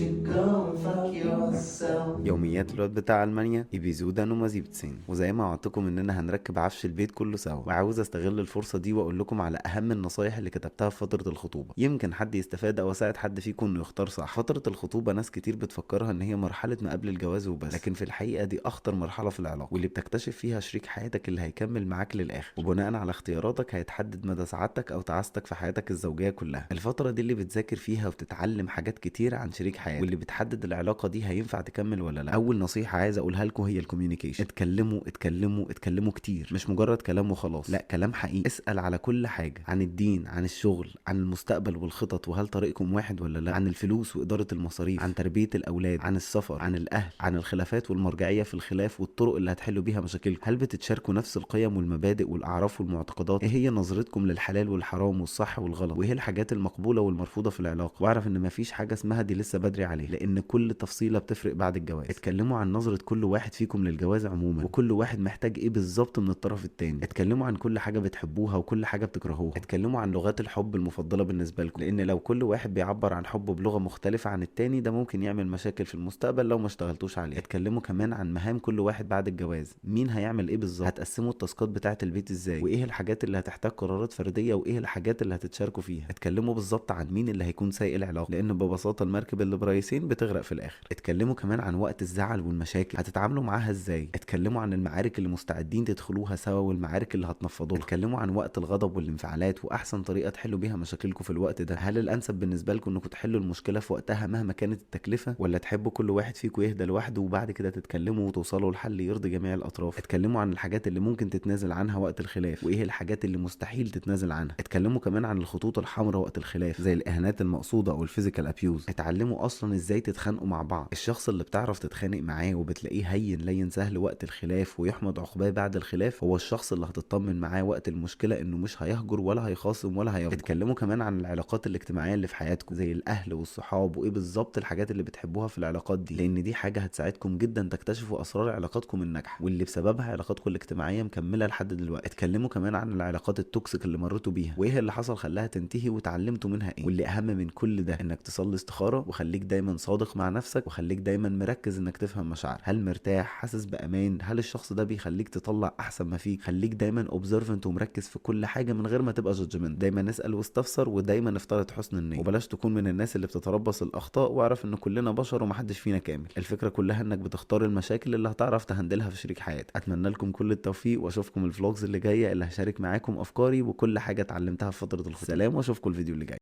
should go and fuck yourself. يوميات الواد بتاع المانيا، Episode Nummer 17. وزي ما وعدتكم اننا هنركب عفش البيت كله سوا، وعاوز استغل الفرصة دي واقول لكم على اهم النصايح اللي كتبتها في فترة الخطوبه، يمكن حد يستفاد او اساعد حد فيكم انه يختار صح. فترة الخطوبة ناس كتير بتفكرها ان هي مرحلة ما قبل الجواز وبس، لكن في الحقيقة دي اخطر مرحلة في العلاقه، واللي بتكتشف فيها شريك حياتك اللي هيكمل معاك للاخر، وبناء على اختياراتك هيتحدد مدى سعادتك او تعاستك في حياتك الزوجية كلها. الفترة دي اللي بتذاكر فيها وبتتعلم حاجات كتير عن شريك حياتك، واللي بتحدد العلاقة دي هينفع تكمل ولا لا. اول نصيحة عايز اقولها لكم هي ال communication. اتكلموا اتكلموا اتكلموا كتير، مش مجرد كلام وخلاص، لا، كلام حقيقي. اسال على كل حاجه، عن الدين، عن الشغل، عن المستقبل والخطط، وهل طريقكم واحد ولا لا، عن الفلوس واداره المصاريف، عن تربيه الاولاد، عن السفر، عن الاهل، عن الخلافات والمرجعيه في الخلاف والطرق اللي هتحلوا بيها مشاكلكم. هل بتتشاركوا نفس القيم والمبادئ والاعراف والمعتقدات؟ ايه هي نظرتكم للحلال والحرام والصح والغلط؟ وايه الحاجات المقبولة والمرفوضه في العلاقه؟ واعرف ان مفيش حاجة اسمها دي لسه بدري عليه، لان كل تفصيله بتفرق بعد الجواز. اتكلموا عن نظره كل واحد فيكم للجواز عموما، وكل واحد محتاج ايه بالظبط من الطرف التاني. اتكلموا عن كل حاجة بتحبوها وكل حاجة بتكرهوها. اتكلموا عن لغات الحب المفضلة بالنسبة لكم، لان لو كل واحد بيعبر عن حبه بلغه مختلفة عن التاني ده ممكن يعمل مشاكل في المستقبل لو ما اشتغلتوش عليه. اتكلموا كمان عن مهام كل واحد بعد الجواز، مين هيعمل ايه بالظبط، هتقسموا التاسكات بتاعه البيت ازاي، وايه الحاجات اللي هتحتاج قرارات فردية وايه الحاجات اللي هتتشاركوا فيها. اتكلموا بالظبط عن مين اللي هيكون سايق العلاقه، لان ببساطة المركب اللي بريسين بتغرق في الاخر. اتكلموا كمان عن وقت الزعل والمشاكل هتتعاملوا معاها ازاي. اتكلموا عن المعارك اللي مستعدين تدخلوها سوا والمعارك اللي هتنفضوها. اتكلموا عن وقت الغضب والانفعالات واحسن طريقه تحلوا بيها مشاكلكم في الوقت ده. هل الانسب بالنسبة لكم انكم تحلوا المشكلة في وقتها مهما كانت التكلفة، ولا تحبوا كل واحد فيكم يهدى لوحده وبعد كده تتكلموا وتوصلوا لحل يرضي جميع الاطراف؟ اتكلموا عن الحاجات اللي ممكن تتنازل عنها وقت الخلاف، وايه الحاجات اللي مستحيل تتنازل عنها. اتكلموا كمان عن الخطوط الحمراء وقت الخلاف، زي الاهانات المقصودة او ال physical abuse. اتعلموا اصلا ازاي تتخانقوا مع بعض. الشخص اللي بتعرف تتخانق معاه وبتلاقيه هين لين سهل وقت الخلاف ويحمد عقباه بعد الخلاف، هو الشخص اللي هتطمن معاه وقت المشكلة انه مش هيهجر ولا هيخاصم ولا هيفجر. اتكلموا كمان عن العلاقات الاجتماعية اللي في حياتكم، زي الاهل والصحاب، وايه بالظبط الحاجات اللي بتحبوها في العلاقات دي، لان دي حاجة هتساعدكم جدا تكتشفوا اسرار علاقاتكم الناجحة واللي بسببها علاقاتكم الاجتماعية مكملة لحد دلوقتي. اتكلموا كمان عن العلاقات ال toxic اللي مريتوا بيها، وايه اللي حصل خلاها تنتهي وتعلمتوا منها ايه. واللي اهم من كل ده انك تصلي استخاره، وخليك دايما صادق مع نفسك، وخليك دايما مركز انك تفهم مشاعرك. هل مرتاح؟ حاسس بامان؟ هل الشخص ده بيخليك تطلع احسن ما فيك؟ خليك دايما observant ومركز في كل حاجة من غير ما تبقى judgmental. دايما اسال واستفسر، ودايما افترض حسن النية، وبلاش تكون من الناس اللي بتتربص الاخطاء، واعرف ان كلنا بشر ومحدش فينا كامل. الفكرة كلها انك بتختار المشاكل اللي هتعرف ت handle ها في شريك حياتك. اتمنى لكم كل التوفيق، واشوفكم ال vlogs اللي جاية اللي هشارك معاكم افكاري وكل حاجة اتعلمتها في فترة الخطوبه. سلام، واشوفكم الفيديو اللي جاي.